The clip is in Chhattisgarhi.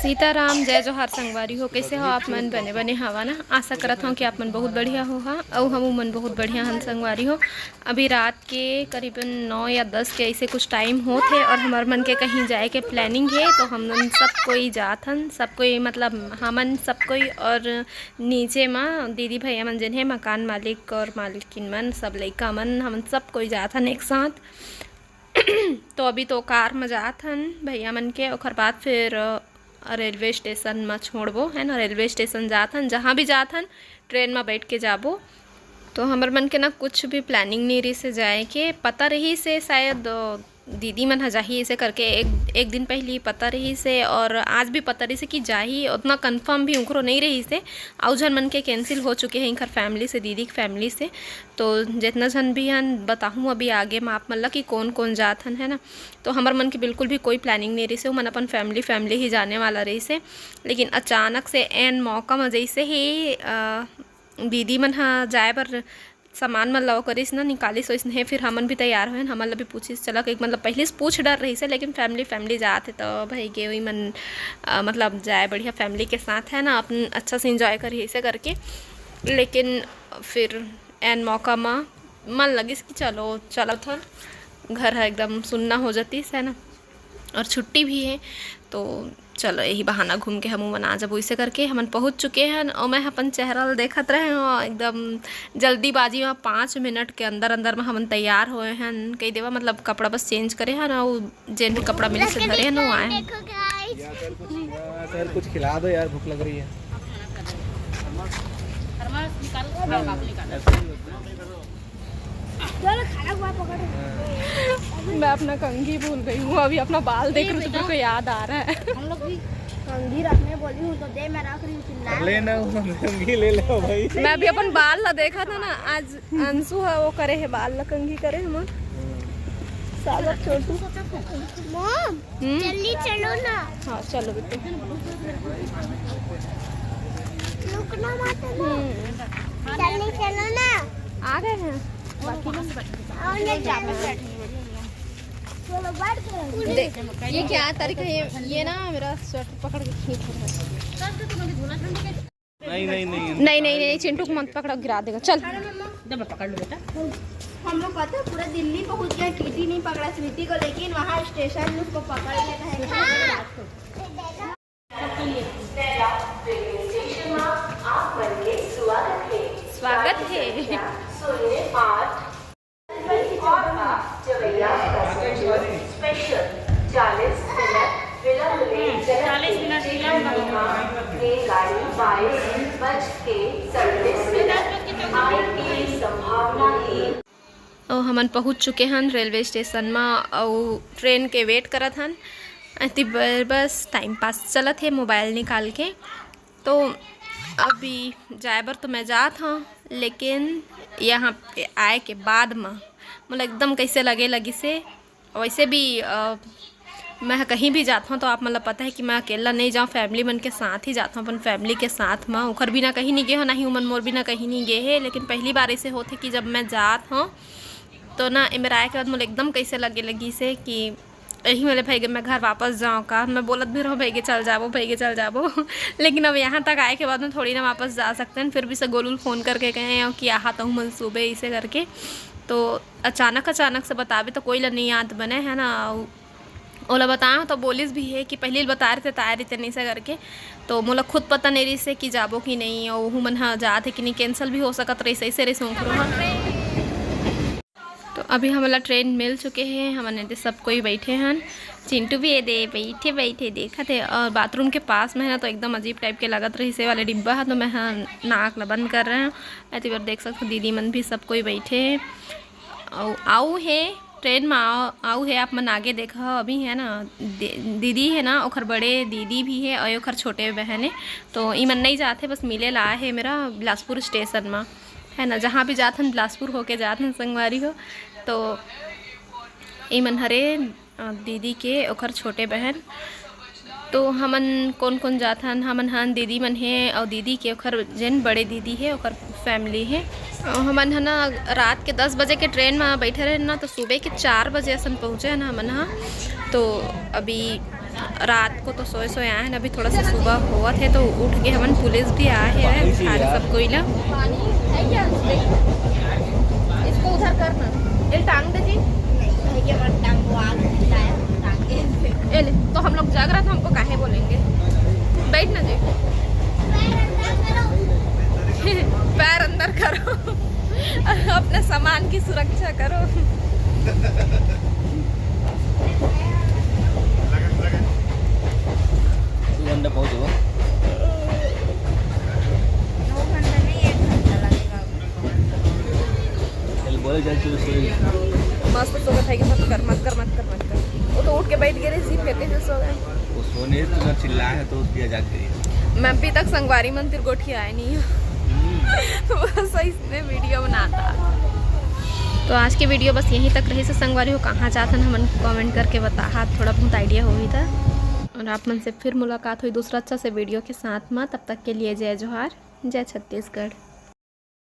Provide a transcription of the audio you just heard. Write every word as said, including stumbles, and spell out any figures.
सीताराम, जय जोहार संगवारी हो। कैसे हो आप मन? बने बने हवा ना? आशा करत हूँ कि आप मन बहुत बढ़िया हो हा, अउ हमू मन बहुत बढ़िया हन संगवारी हो। अभी रात के करीबन नौ या दस के ऐसे कुछ टाइम होत हे और हमर मन के कहीं जाए के प्लानिंग हे, तो हम मन सब कोई जात हन, सब कोई मतलब हमन सब कोई, और नीचे मा दीदी भैया मन जेन हे, मकान मालिक और मालकिन मन, सब लइका मन, हमन सब कोई जात हन एक साथ। तो अभी तो कार में जात हन भैया मन के, ओकर बाद फिर रेलवे स्टेशन में छोड़बो, है ना। रेलवे स्टेशन जात हन, जहाँ भी जात हन ट्रेन में बैठ के जाबो। तो हमर मन के ना कुछ भी प्लानिंग नहीं रही से जाए के, पता रही से शायद दीदी मन ह जाही ऐसे करके एक एक दिन पहली पता रही से, और आज भी पता रही से कि जाही, उतना कंफर्म भी उनकरो नहीं रही से। आउ झन मन के कैंसिल हो चुके हैं इनकर फैमिली से, दीदी की फैमिली से। तो जितना झन भी हन बताहूँ अभी आगे में आप मन ला कि कौन कौन जात हन, है ना। तो हमर मन के बिल्कुल भी कोई प्लानिंग नहीं रही से, मन अपन फैमिली फैमिली ही जाने वाला रही से। लेकिन अचानक से एन मौका में जैसे ही दीदी मन ह जाए बर सामान मन ला करिस ना, निकालिस वैसने, फिर हमन भी तैयार होएन, हमन ला भी पूछिस, चला के मतलब पहले से पूछ डर रही से, लेकिन फैमिली फैमिली जात हे तो भाई गे वही मन मतलब जाए बढ़िया फैमिली के साथ, है ना, अपन अच्छा से इंजॉय करी ऐसे करके। लेकिन फिर एन मौका मा मन लगिस कि चलो चलत हन, घर ह एकदम सुन्ना हो जातिस, है ना, और छुट्टी भी है। तो चलो यही बहाना घूम के हमू मन आ जाबो। इसे करके हमन पहुँच चुके हन और मैं अपन चेहरा ल देखत रहे हूँ एकदम जल्दीबाजी में, पाँच मिनट के अंदर अंदर में हमन तैयार होए हन, कही देवा मतलब कपड़ा बस चेंज करे हन और जेन भी कपड़ा मिले से धरे हन वो आए हन। सर कुछ खिला दो यार, भूख लग रही है। मैं अपना कंघी भूल गई हूँ, अभी अपना बाल देख रही हूँ तो मेरे को याद आ रहा है। हम लोग भी कंघी रखने बोली हूँ तो दे, मैं रख रही हूँ, चिल्ला। ले ना, वो कंघी ले ले भाई। मैं अभी अपन बाल ला देखा था ना, आज अंशु है वो करे है बाल ला कंघी करे हम। साला छोटू। मॉम, हम्म। जल्दी चलो ना। हाँ चलो बेटा। रुकना मत ना। जल्दी चलो ना। आ गए हैं। और नहीं जाना। चलो बैठ गए। ये क्या तरीका है? ये ना मेरा स्वेटर पकड़ के खींच रहा है। नहीं नहीं नहीं नहीं नहीं नहीं, चिंटू को मत पकड़ो, गिरा देगा। चल। जब पकड़ लो बेटा। हम लोग पता है पूरा दिल्ली पहुंच गए, टीटी नहीं पकड़ा स्वीटी को, लेकिन वहाँ स्टेशन में उसको पकड़ लेना है। स्वागत है। चालीस मिनट विलंब। और हमन पहुंच चुके हन रेलवे स्टेशन म, अउ ट्रेन के वेट करत हन। अति बर बस टाइम पास चलत हे मोबाइल निकाल के। तो अभी जाए बर तो मैं जात हूँ, लेकिन यहाँ पे आए के बाद म मोला एकदम कैसे लगे लगिसे। वैसे भी अ, मैं कहीं भी जात हूँ तो आप मतलब पता है कि मैं अकेला नहीं जाऊँ, फैमिली मन के साथ ही जात हूँ, अपन फैमिली के साथ में। ओखर बिना कहीं नहीं गए हो, ना ही उमन मोर बिना कहीं नहीं गए है। लेकिन पहली बार ऐसे होते कि जब मैं जात हूँ तो ना मेरा आए के बाद मोला एकदम कैसे लगे लगी से कि यही वाले भाई मैं घर वापस जाऊँ का। मैं बोलत भी रहूँ भाई के चल जाबो, भाई के चल जाबो लेकिन अब यहाँ तक आए के बाद में थोड़ी ना वापस जा सकते हैं। फिर भी से गोलू फ़ोन करके कहे कि आहा तहूँ मन सुबह इसे करके। तो अचानक अचानक से बताबे तो कोई ला नहीं याद बने है ना। ओला बताया तो बोलिस भी है कि पहले बता रहे थे, ताय रहे थे नहीं से करके। तो मोला खुद पता नहीं रही से कि जाबो कि नहीं, और वहू मन हा जात है कि नहीं, कैंसिल भी हो सकत रही, सही से रही सोच रहा। तो अभी हमला ट्रेन मिल चुके हैं, हमन एदे सब कोई बैठे हन। चिंटू भी एदे बैठे बैठे देखत है, और बाथरूम के पास में है ना, तो एकदम अजीब टाइप के लगत रही से वाले डिब्बा है, तो मैं हा नाक ला बंद कर रहे हैं। एती बर देख सकते दीदी मन भी सब कोई बैठे हैं। आऊ है ट्रेन में आऊ है, आप मन आगे देखा अभी है ना, दीदी है ना, ओखर बड़े दीदी भी है और ओखर छोटे बहन है। तो इमन नहीं जाते, बस मिले ला है मेरा बिलासपुर स्टेशन में, है ना, जहाँ भी जात हन बिलासपुर होके जात हन संगवारी हो। तो इमन हरे दीदी के ओखर छोटे बहन। तो हमन कोन कोन जात हन? हमन हन दीदी मन हे, और दीदी के ओखर जेन बड़े दीदी हे, ओखर फैमिली हे। और हमन ह ना रात के दस बजे के ट्रेन में बैठे रहे ना, तो सुबह के चार बजे असन पहुँचे हन हमन ह। तो अभी रात को तो सोए सोए आए हैं, अभी थोड़ा सा सुबह होवत है तो उठ के हमन, पुलिस भी आए हैं, उठा रहे सब कोई ला। इसको उधर करना, ये टांग दे जी। ए ले, तो हम लोग जाग रहा था, हमको काहे बोलेंगे? बैठ ना जी। पैर अंदर करो। अपने सामान की सुरक्षा करो। दो घंटा पहुंच गो। दो घंटा नहीं, एक घंटा लगेगा। चल, बोले, चल, चल, सोई। मस्त सो गए भाई, मत कर, मत कर, मत कर, मत कर। वो तो उठ के बैठ गए रहे, जी फेंके से सो गए। वो सोने से तो चिल्लाए है तो उसकी जाग गई। मैं अभी तक संगवारी मन तिर गोठियाए नहीं हूँ। वो सही से वीडियो बनाता। तो आज के वीडियो बस यहीं तक रही। से संगवारी हो, कहाँ जाथन हमन कमेंट करके बताहा, थोड़ा बहुत आइडिया होही था। और आप मन से फिर मुलाकात हुई दूसरा अच्छा से वीडियो के साथ में। तब तक के लिए जय जोहार, जय छत्तीसगढ़।